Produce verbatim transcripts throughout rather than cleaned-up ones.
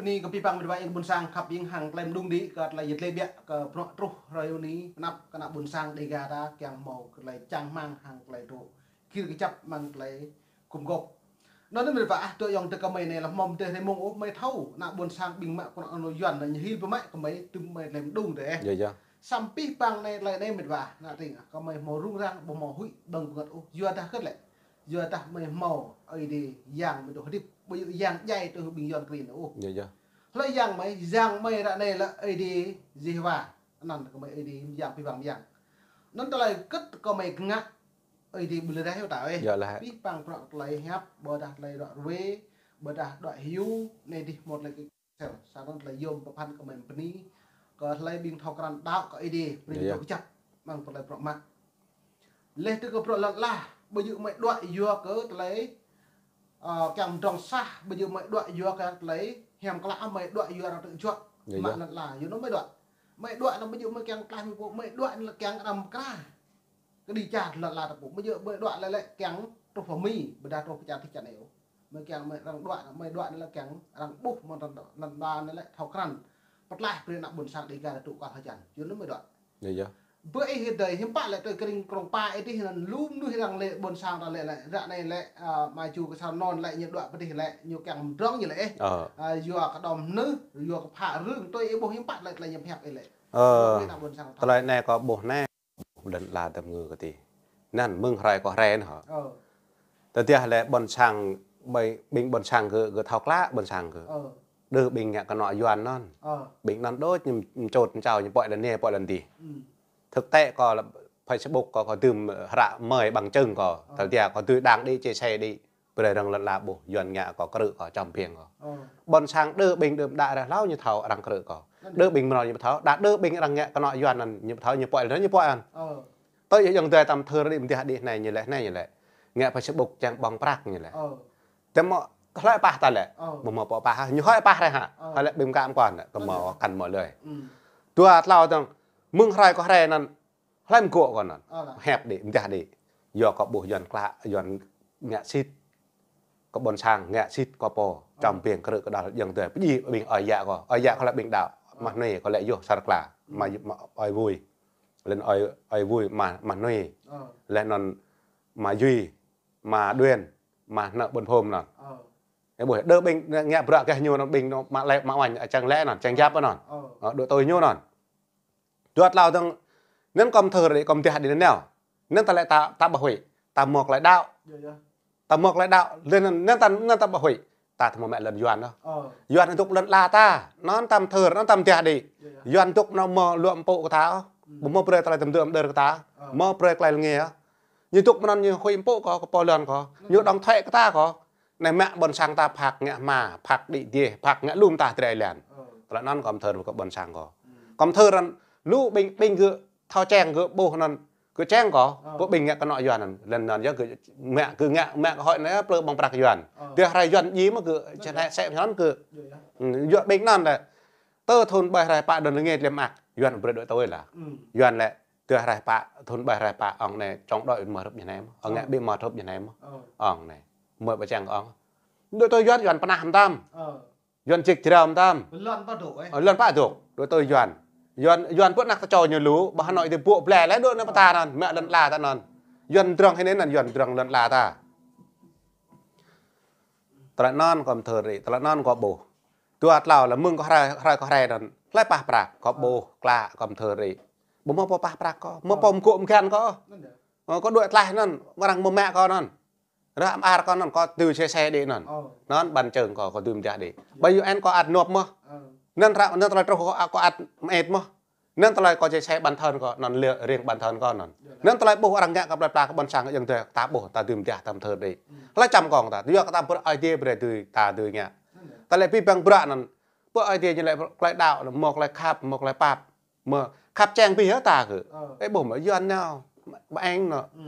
Anai kơ abih bang met wa ƀing ƀôn sang khăp ƀing hăng tơlơi mơdung đĭ kơ tơlơi yet lĕ biă kơ prŏng truh hrơi anai pơanăp kơ ană ƀôn sang Dega ta kiăng hmâo kơ tơlơi čang rơmang hăng tơlơi dŏ gir kơjăp mơ̆ng tơlơi gum gôp. Anŭn met wa ah, tui yŏng tơ kơ mơi anai lĕ hmâo mơdeh rai mông ôh, mơi thâo ană ƀôn sang ƀing mă kơ ană Yuan anai ñu hil pơmă kơ mơi tơm mơi tơlơi mơdung dêh. Yơh, yơh. Samơ̆ abih bang anai tơlơi anai met wa, ană tring ah, kơ mơi hmâo rŭng răng, ƀu hmâo huĭ ƀơ̆ng pơngăt ôh. Yua dah hơget lĕ? Yua dah mơi hmâo Ơi Adai Yang mơi dŏ hơdip, ƀu djơ̆ Yang djai tơ hăng ƀing Yuan krĭn ôh. Yơh, yơh. Hlơi Yang mơi, Yang mơi ră anai lĕ Ơi Adai Yêhôwa. Anŭn kơ mơi Ơi Adai Yang abih bang Yang. Anŭn tơlơi kơ̆t kơ mơi kơngă Ơi Adai ƀu lơrai hơta ôh. Yơh lah. Abih bang prŏng tơlơi hiăp, ƀôdah tơlơi đuaĭ ruai, ƀôdah đuaĭ hyu, anai dih hmâo tơlơi kơ sel. Sa anŭn tơlơi yôm pơphan kơ mơi bơni kơ hlơi ƀing thâo krăn đaŏ kơ Ơi Adai, brơi yơh dŏ kơjăp mơ̆ng tơlơi prŏng mă. Leh tơ kơ prŏng lŏn ala, ƀu djơ̆ mơi đuaĭ yua kơ tơlơi, ơ, kiăng mơdrŏng sah, ƀu djơ̆ mơi đuaĭ yua kơ tơlơi hiam klă, mơi đuaĭ yua arăng tơjuă. Yơh, mă yơh. Lŏn ala, yua anŭn mơi đuaĭ. Mơi đuaĭ anŭn ƀu djơ̆ mơi kiăng tlaih mơi pô, mơi đuaĭ anŭn lĕ kiăng arăng pơkra kơđi čar lŏn ala ta pô. Mơi djơ̆ mơi đuaĭ lĕ lĕ kiăng truh pơ Mi, ƀôdah truh pơ čar tih čar anai ôh. Mơi kiăng mơi arăng đuaĭ, mơi đuaĭ anŭn lĕ kiăng arăng ƀuh mơ̆ng lŏn, lŏn ala anŭn lĕ thâo krăn. Pơtlaih brơi ană ƀôn sang Dega ta tŭ kơ hơjăn. Yua anŭn mơi đuaĭ. Yơh, yơh. Bơ ih hơdơi hiư̆m pă lĕ tui krĭng krông pa ih dih anŭn lu mơnuih arăng lĕ ƀôn sang ta lĕ lĕ. Ră anai lĕ, ơ, mă ču kơ sa anŭn lĕ ñu đuaĭ pơ dih lĕ ñu kiăng mơdrŏng ñu lĕ ih. Ơ. Ơ, yua kơ đom mơnuih, yua kơ phă rưng tui ih ƀuh hiư̆m pă lĕ tơlơi ñu pơhiăp ih lĕ. Ơ. Lu mơnuih ană ƀôn sang ta. Tơlơi anai kâo ƀuh anai. Lŏn ala tơm ngư kơ tih. Anŭn mơ̆ng hrơi kơ hrơi anŭn hă. Ơ. Tơdah lĕ ƀôn sang, ƀing, ƀing ƀôn sang gơ̆, gơ̆ thâo klă ƀôn sang gơ̆. Ơ. Đơ ƀing ngă kơ ană Yuan anŭn. Ơ. Ƀing anŭn đôč ñu čôt ñu čao ñu pơ̆i lŏn anai pơ̆i lŏn dih. Ừ. Thực tế kâo lĕ Facebook kâo, kâo dưm hră mơi bằng chứng kâo. Ơ. Tơdah kâo dưi đăng đĭ chia sẻ đĭ. Brơi arăng lŏn ala ƀuh, Yuan ngă kâo krư̆ kâo, čăm phiêng kâo. Ơ. Ƀôn sang đơ ƀing đưm đă ră hlâo ñu thâo arăng krư̆ kâo. Anŭn. Đơ ƀing mơnâo ñu ƀu thâo, đa đơ ƀing arăng ngă kơ ană Yuan anŭn ñu ƀu thâo ñu pơ̆i lŏn ñu pơ̆i anŭn. Ơ. Tui yŏng dơi tơm thơ đĭ mơdeh đĭ anai ñu lĕ, anai ñu lĕ. Ngă Facebook čang ƀơ̆ng prăk ñu lĕ. Ơ. Tơm mơ̆ hlơi pah ta lĕ. Ơ. Ƀu hmâo pô pah, ñu hơi pah rai hă. Ơ. Hơi lĕ ƀing kơ mơkŏn, kơ hmâo kăn hmâo lơi. Ừ. Dua tlâo tơng, mơ̆ng hrơi kơ hrơi anŭn, hlăm gŏ kâo anŭn. Ơ. Hiăp đĭ, mơdeh đĭ. Yua kâo ƀuh Yuan klă, Yuan ngă sĭt. Kơ ƀôn sang ngă sĭt kơ pô. Ơ. Čăm phiêng krư̆ kơ đah yŏng dơi. Pơjing ƀing ơi yă kâo. Ơi yă kâo lĕ ƀing đaŏ. Ơ. Mah Nui kâo lĕ yơh Sar Kla. Ừ. Mah, mah ơi Vui. Lĕ ơi, ơi Vui mah, mah Nui. Ơ. Lĕ anŭn mah Yui, mah Đuên, mah nă ƀôn phôm anŭn. Ơ. Ơ, ƀuh, đơ ƀing ngă bruă gah ñu anŭn ƀing anŭn mă lĕ, mă oanh, čang lĕ anŭn, čang jăp anŭn. Ơ. Ơ, đuaĭ tui ñu anŭn. Dua tlâo tơng, anŭn kâo mơthâo ră kâo mơdeh đĭ anŭn nao. Anŭn ta lĕ ta, ta ƀu huĭ, ta hmâo tơlơi đaŏ. Yơh, yơh. Ta hmâo tơlơi đaŏ, lĕ anŭn, anŭn ta, anŭn ta ƀu huĭ. Ta hmâo mă lŏn Yuan anŭn. Ơ. Yuan anŭn dŏ lŏn ala ta, anŭn ta mơthâo, anŭn ta mơdeh đĭ. Yơh, yơh. Yuan dŏ anŭn hmâo luă mpŭ kơ ta, ơ. Ƀu hmâo brơi tơlơi tơm dơm đơr kơ ta, ơ. Hmâo brơi tơlơi rơngiă. Ñu dŏ mơnŭn ñu huĭ mpŭ kơ, kơ pô lŏn kơ. Anŭn. Ñu đóng thuế kơ ta kơ. Anai mă ƀôn sang ta phak ngă hma, phak đĭ dih, phak ngă lŏm ta drơi lĕn. Ơ. Tơlơi anŭn kâo mơthâo kơ ƀôn sang kâo. Ừ. Kâo mơthâo ră lu ƀing, ƀing gơ̆ thâo čang gơ̆ ƀuh anŭn, gơ̆ čang kơ, ơ. Pô ƀing ngă kơ ană Yuan anŭn. Lĕ anŭn yơh gơ̆ mă, gơ̆ ngă, mă kơ hơi anai plư ƀơ̆ng prăk Yuan. Ơ. Tơdah hrơi Yuan djai mơ̆ gơ̆, anŭn čơnai yơh. Sĕ anŭn gơ̆. Yơh, yơh. Ừ, yua ƀing anŭn lĕ. Tơ thŭn ƀai hrơi pă đơ̆n lĕ ngĕt lĕ mơak, Yuan brơi đuaĭ tui lah. Ừ. Yuan lĕ, tơdah hrơi pă, thŭn ƀai hrơi pă, ŏng anai čŏng đuaĭ mă hrup ñu anai mơ̆. Ŏng ngă ƀing mă hrup ñu anai mơ̆. Ơ. Ŏng anai. Mơi ƀu čang ŏng. Đuaĭ tui Yuan, Yuan pơnah mơtam. Ơ. Yuan jik jrao mơtam. Lŏn pă dŏ, ơ. Ơ, lŏn pă dŏ. Đuaĭ tui Yuan. Yuan, Yuan pơnah tơčô ñu lu, ƀu Hà Nội tih ƀô̆ blĕ lĕ đuaĭ anai pơtă anŭn, mă lŏn ala ta anŭn. Yuan mơdrŏng hĭ anŭn, Yuan mơdrŏng lŏn ala ta. Tơlơi anŭn kâo mơthâo ră, tơlơi anŭn kâo ƀuh. Dua tlâo lĕ mơ̆ng kơ hrơi, hrơi kơ hrơi anŭn. Hlơi pah prăk, kâo ƀuh, klă, kâo mơthâo ră. Ƀu hmâo pô pah prăk kâo, hmâo pô mơgŏ mơgăn kâo. Anŭn yơh. Ơ, kâo đuaĭ tlaih anŭn, arăng mơ̆ mă kâo anŭn. Ră mơar kâo anŭn, kâo dưi chia sẻ đĭ anŭn. Ơ. Anŭn bằng chứng kâo, kâo dưi mơdeh đĭ. Ƀơi U N kâo ăt nộp mơ̆n. Ơ. Anŭn ră, anŭn tơlơi truh kâo, kâo ăt mơit mơ̆n. Anŭn tơlơi kâo chia sẻ bản thân kâo, anŭn lĕ riêng bản thân kâo anŭn. Yơh. Anŭn tơlơi ƀuh arăng ngă kơ plơi pla kơ ƀôn sang yŏng dơi, ta ƀuh, ta dưi mơdeh, ta mơthâo đĭ. Ơ. Hlơi čăm kâo ta, yua kơ ta bruă Ơi Adai brơi dưi, ta dưi ngă. Anŭn yơh. Tơlơi abih bang bruă anŭn, pơ Ơi Adai ñu lĕ tơlơi đaŏ, hmâo tơlơi khăp, hmâo tơlơi pap. Mơ̆ khăp čang abih yơh ta kơ. Ơ. Ơ ƀuh mơ̆ Yuan nao, ƀơ̆ng anŭn.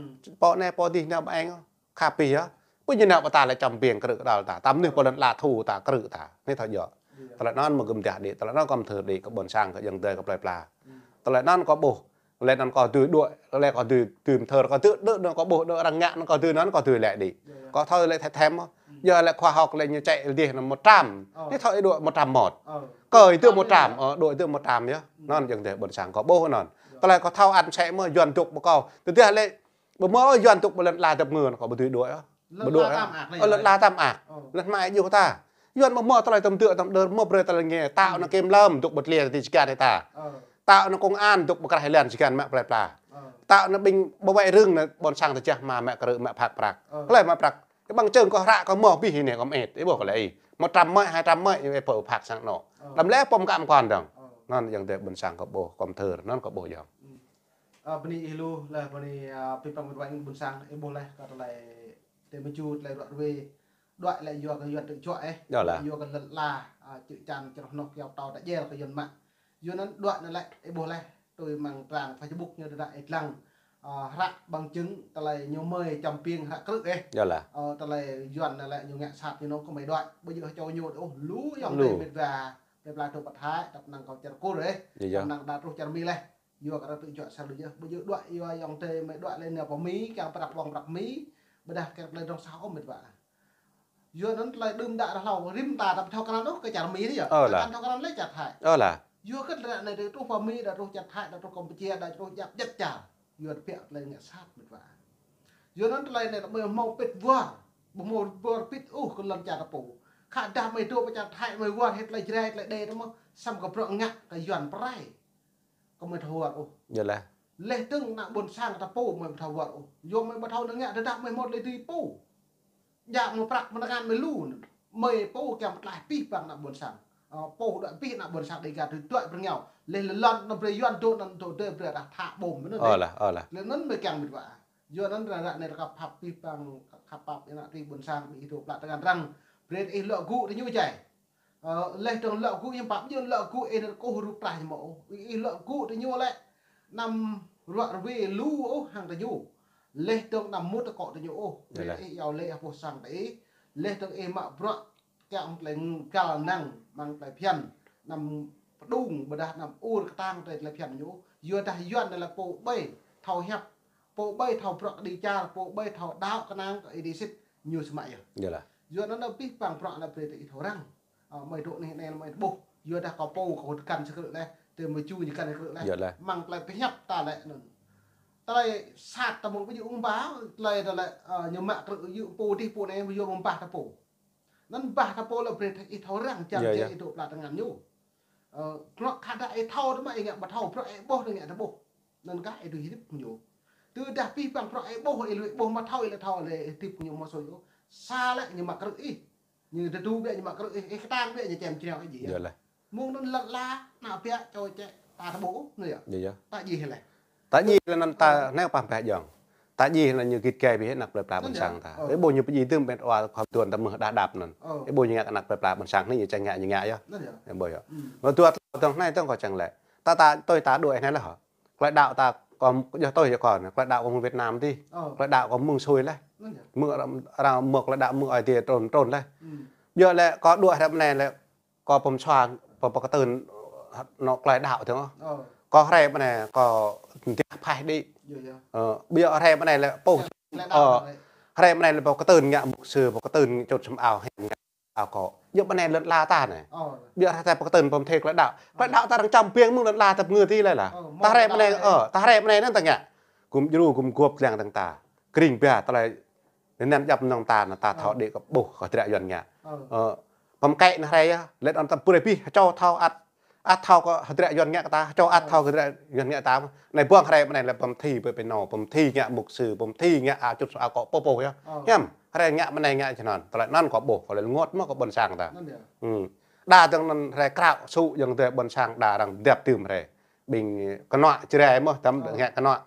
Ừ. Pô anai pô dih nao ƀơ̆ng. Khăp abih yơh. Pô ñu nao pơ ta lĕ čăm phiêng krư̆ kơ đah ta. Ta mơnuih pô lŏn ala thu ta krư̆ ta. Anai thâo djơ̆. Yơh. Tơlơi anŭn mơ̆ gơ̆ mơdeh đĭ. Tơlơi anŭn kâo mơthâo đĭ kơ ƀôn sang kơ yŏng dơi kơ plơi pla. Ừ. Tơlơi anŭn kâo ƀuh. Lĕ anŭn kâo dưi đuaĭ, lĕ kâo dưi, dưi mơthâo, kâo dưi đuaĭ, anŭn kâo ƀuh đuaĭ arăng ngă, anŭn kâo dưi anŭn kâo dưi lĕ đĭ. Yơh, yơh. Kâo thâo lĕ thĕ thĕm mơ̆n. Ừ. Yua lĕ khoa học lĕ ñu čĕ lĕ dih anŭn một trăm. Ơ. Tih thâo ih đuaĭ một trăm mốt. Ơ. Kơ ih dưi một trăm, ơ, đuaĭ dưi một trăm yơh. Anŭn yơh dih ƀôn sang kâo ƀuh anŭn. Tơlơi kâo thâo ăt sĕ mơ̆ Yuan dŏ ƀơi kâo. Tơdah lĕ ƀu mơ̆ Yuan dŏ ƀơi lŏn ala tơpơngư kâo ƀu dưi đuaĭ. Ƀu đuaĭ. Lŏn ala tam ak. Ơ, lŏn ala tam ak. Lŏn hmai djuh ta. Yuan ƀu mơ̆ tơlơi tơm dưă tơm đơr mơ̆ brơi tơlơi nge. Tao anŭn kem lơm dŏ ƀơi tlia ti čơkăn ta. Ơ. Tao anŭn công an dŏ ƀơi krah Thái Lan čơkăn mă plơi pla. Ơ. Tao anŭn ƀing bảo vệ rừng anŭn ƀôn sang tơčah mă mă krư̆ mă phak prăk. Ơ. Tơlơi mă prăk. Kơ bằng chứng kơ hră kơ mơ̆ bih anai kơ met. Ih ƀuh kơ lĕ ih. Một trăm mơi, hai trăm mơi, ih ƀuh phak sang anŏ. Ơ. Đăm lĕ pơm kăm kăn dơ̆ng. Ơ. Anŭn yơh dih ƀôn sang kâo ƀuh, kâo thơr, anŭn kâo ƀuh yơh. Ơ, bơni ih lu laih, bơni, ơ, pih păng mĕt wa ƀôn sang, ih ƀuh laih kơ tơlơi tơmơju tơlơi ruă ruê. Đuaĭ lĕ yua kơ Yuan tơčuă ih. Yơh lah. Yua kơ lŏn ala, ơ, čư̆ čan čroh noh kiao tâo ta jel kơ Yuan mă. Yua anŭn đuaĭ anŭn lĕ, ih ƀuh laih, tui mơ̆ng trang Facebook ñu tơdah ih lăng, ơ, hră bằng chứng tơlơi ñu mơi čăm piêng hră krư̆ ih. Yơh lah. Ơ, tơlơi Yuan anŭn lĕ ñu ngă sat ñu anŭn kơ mơi đuaĭ. Ƀu djơ̆ čô ñu ôh, lu ayŏng adơi mĕt wa, plơi pla tơpă thai, tơpă năng kâo čar Kur ih. Yơh, yơh. Tơpă năng đa truh čar Mi laih. Yua kơ arăng tơčuă sa lu yơh. Ƀu djơ̆ đuaĭ yua ayŏng adơi mơi đuaĭ lĕ nao pơ Mi, kiăng prăk ƀơ̆ng prăk Mi, ƀôdah kiăng tơlơi dŏng sa ôh mĕt wa. Yua anŭn tơlơi đưm đă ră hlâo, rĭm ta ta ƀu thâo krăn ôh kơ čar Mi anai yơh. Ơ lah. Ta krăn lĕ čar Thái. Ơ lah. Yua kơ tơlơi anai tơl truh pơ Mi, đa truh čar Thái, đa truh Kampuchia, đa truh djăp djăp čar. Yua tơbiă tơlơi ngă sat mĕt wa. Yua anŭn tơlơi anai ƀu hmâo pĭt wơr, ƀu hmâo wơr pĭt ôh kơ lŏn čar ta pô. Khă dah mơi dŏ pơ čar Thái mơi wơr hĭ tơlơi Jrai, tơlơi Êđê anŭn mơ̆, samơ̆ kơ bruă ngă kơ Yuan pơrai. Kơ mơi thâo wơr ôh. Yơh lah. Laih dơ̆ng ană ƀôn sang ta pô mơi ƀu thâo wơr ôh. Yua mơi ƀu thâo anŭn ngă tơdah mơi hmâo tơlơi dưi pô. Djă mơ̆ prăk mơ̆ tơngan mơi lu. Mơi pô kiăng pơtlaih pih păng ană ƀôn sang. Ơ, pô đuaĭ pih ană ƀôn sang Đêga tui đuaĭ brơi ngeo. Laih lŏn anŭn brơi Yuan dŏ anŭn dŏ dơi brơi rah thă ƀôm anŭn. Ơ lah, ơ lah. Laih anŭn mơi kiăng mĕt wa. Yua anŭn ră ră anai ră khăp pap pih păng khăp pap ană tui ƀôn sang ƀing ih dŏ plă tơngan arăng. Brơi ih lŏ gŭ tơ ñu jai. Ơ, laih dơ̆ng lŏ gŭ hiư̆m pă, ƀu djơ̆ lŏ gŭ ih anŭn kơkuh rup trah ñu mơ̆ ôh. Ih lŏ gŭ tơ ñu lĕ. Anăm ruă ruê lu ôh hăng tơ ñu. Laih dơ̆ng anăm mŭt akŏ tơ ñu ôh. Yơh lah. Ih iâu laĭ hơpŭ sang tơ ih. Laih dơ̆ng ih mă bruă kiăng tơlơi găl năng mơ̆ng tơlơi phiăn. Anăm pơđung ƀôdah anăm ur kơtang tơlơi phiăn ñu. Yua dah Yuan anŭn lĕ pô ƀai thâo hiăp. Pô ƀai thâo bruă kơđi čar, pô ƀai thâo đaŏ kơnang kơ Ơi Adai sĭt ñu samơ̆ yơh. Yơh lah. Yua anŭn pih păng bruă anŭn brơi tơ ih thâo răng. Ơ, mơi dŏ anai anai mơi ƀuh. Yua dah kâo pô kâo tơkăn sa krư̆ laih, tơmơju ñu kăn sa krư̆ laih. Yơh lah. Mơ̆ng tơlơi pơhiăp ta lĕ anŭn. Tơlơi sat ta mơ̆ng ƀu djơ̆ ung ba, tơlơi ta lĕ, ơ, ñu mă krư̆ yua pô dih pô anai, yua mơ̆ng bah ta pô. Anŭn bah ta pô lĕ brơi ih thâo răng čang. Yơh, čang yơh. Ih dŏ plă tơngan ñu. Ơ, bruă khă dah ih thâo tơ mă ih ngă ƀu thâo, bruă ih ƀuh tơ ngă ta ƀuh. Anŭn kah ih dưi hơdip ñu. Tơdah pih păng bruă ih ƀuh, ih lui ƀuh mă thâo, ih lĕ thâo lĕ hơdip ñu mă sui ôh. Sa lĕ ñu mă krư̆ ih. Ñu tơdu biă ñu mă krư̆ ih, ih kơtang biă ñu čem čriao ih jih. Yơh lah. Mơ̆ng anŭn lăt la, ană biă čô čĕ, ta tơƀuh, anŭn yơh. Yơh, yơh. Ta jih lĕ. Ta jih lĕ anŭn ta nao pah peh jơ̆ng. Ta jih lĕ ñu git gai bih ană plơi pla ƀôn sang ta. Anŭn yơh. Ơ. Ih ƀuh ñu pơjing tơm ƀĕt wa khom tuan ta mơh đa đap anŭn. Ơ. Ih ƀuh ñu ngă ană plơi pla ƀôn sang anai ñu čang ngă ñu ngă yơh. Anŭn yơh. Ih ƀuh yơh. Hmm. Mă dua tơlơi dơ̆ng anai dơ̆ng kâo čang lĕ. Ta ta tui ta đuaĭ anai lĕ hă. Tơlơi đaŏ ta kâo djơ̆ tui yơh kâo anai. Tơlơi đaŏ kâo mơ̆ng Việt Nam tih. Ơ. Tơlơi đaŏ kâo mơ̆ng sui laih. Anŭn yơh. Mơ̆ng arăng, arăng mơ̆ tơlơi đaŏ mơ̆ng Ơi Adai trŭn trŭn laih. Hmm. Yua lĕ kâo đuaĭ hrĕp anai lĕ kâo pơm sua, pơm pơkơtưn, anŏ tơlơi đaŏ tih. Ơ. Kâo hrĕp anai, kâo djă phaih đĭ. Yơh, yơh. Ơ, ƀiă hrĕp anai lĕ pô. Tơlơi đaŏ. Ơ. Anai. Hrĕp anai lĕ pơkơtưn ngă mục sư, pơkơtưn čŭt sum ao hĕ ngă ao kâo. Yua anai lŏn ala ta anai. Ơ. Ƀiă hrĕp ta pơkơtưn pơm thê tơlơi đaŏ. Tơlơi đaŏ ta arăng čăm piêng mơ̆ng lŏn ala ta pơngư tih laih lah. Ơ, ta hrĕp anai, ơ, ta hrĕp anai anŭn ta ngă. Gum djru, gum guăp lăng dơ̆ng ta. Kring ba tơlơi Anŭn anŭn djŏp mơnơ̆ng ta anŭn ta thâo đĭ kơ ƀuh kơ hơdră Yuan ngă. Ơ. Ơ, pơm kĕ anŭn hrơi yơh, lĕ anŭn ta brơi bih, čô thâo ăt, ăt thâo kơ hơdră Yuan ngă kơ ta, čô ăt thâo kơ hơdră Yuan ngă ta. Anai ƀơ̆ng hrơi anai lĕ pơm thi ƀơi pơnô, pơm thi ngă mục sư, pơm thi ngă ao čŭt ao kŏ pô pô yơh. Ơ. Hiam, hrơi ngă anai ngă čơnăn. Tơlơi anŭn kâo ƀuh, kâo lĕ rơngot mơ̆ kơ ƀôn sang ta. Anŭn yơh. Hmm. Đa dơ̆ng anŭn hrơi krao su dơ̆ng tơ ƀôn sang đa arăng djŏp tơm hrơi. Ƀing kơnuă Jrai mơ̆ tơm ngă kơnuă.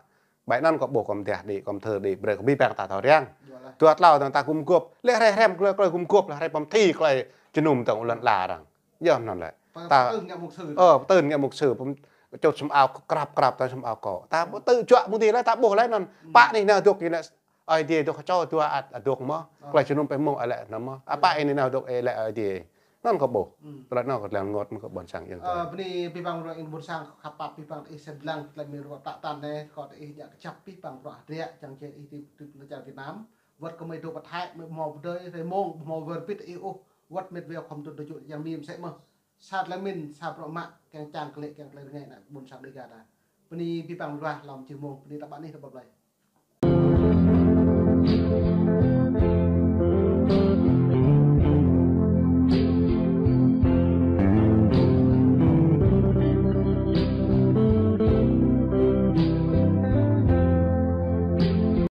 Ƀơi anŭn kâo ƀuh kâo mơdeh đĭ, kâo mơthưr đĭ, brơi kơ abih bang ta thâo răng. Yơh lah. Dua tlâo dơ̆ng ta gum guăp, lĕ hrĕp hrĕp tơlơi, tơlơi gum guăp, lĕ hrĕp pơm thi tơlơi jơnum dơ̆ng lŏn ala arăng. Yơh anŭn lĕ. Pơkơtưn ngă mục sư. Ơ, pơkơtưn ngă mục sư, pơm čŭt sum ao krap krap tơlơi sum ao kŏ. Ta pơtưn čuă mơ̆ng tih lĕ, ta ƀuh lĕ anŭn. Hmm. Pă anai nao dŏ kơ lĕ Ơi Adai dŏ kơ čô dua ăt, ăt dŏ mơ̆. Ơ. Tơlơi jơnum pơmơ̆ ăt lĕ anŭn mơ̆. Apa anai nao dŏ ăt lĕ Ơi Adai. Anŭn kâo ƀuh. Hmm. Tơlơi anŭn kâo lĕ rơngot mơ̆ kơ ƀôn sang yơh. Ơ, bơni abih bang ră anai ƀôn sang khăp pap abih bang ih sĭt lăng tơlơi mơ̆ng ră plă tơngan anai, kâo tơ ih djă kơjăp abih bang ră hơdră, čang čĕ ih tui, tui lŏn čar Việt Nam. Wơ̆t kơ mơi dŏ pơ Thái, mơi ƀu hmâo pơdơi, rai mông, ƀu hmâo wơr bit ih ôh. Wơ̆t met wa khŏm dŏ dŏ čuh yang mi mơsĕ mơh. Sat lĕ min, sa bruă mă, kiăng čang kơ lĕ, kiăng kơ lĕ rơngai ană ƀôn sang Dega ta. Bơni abih bang mơnuih lăm jih mông, bơni ta ƀă anih ta ƀă blai.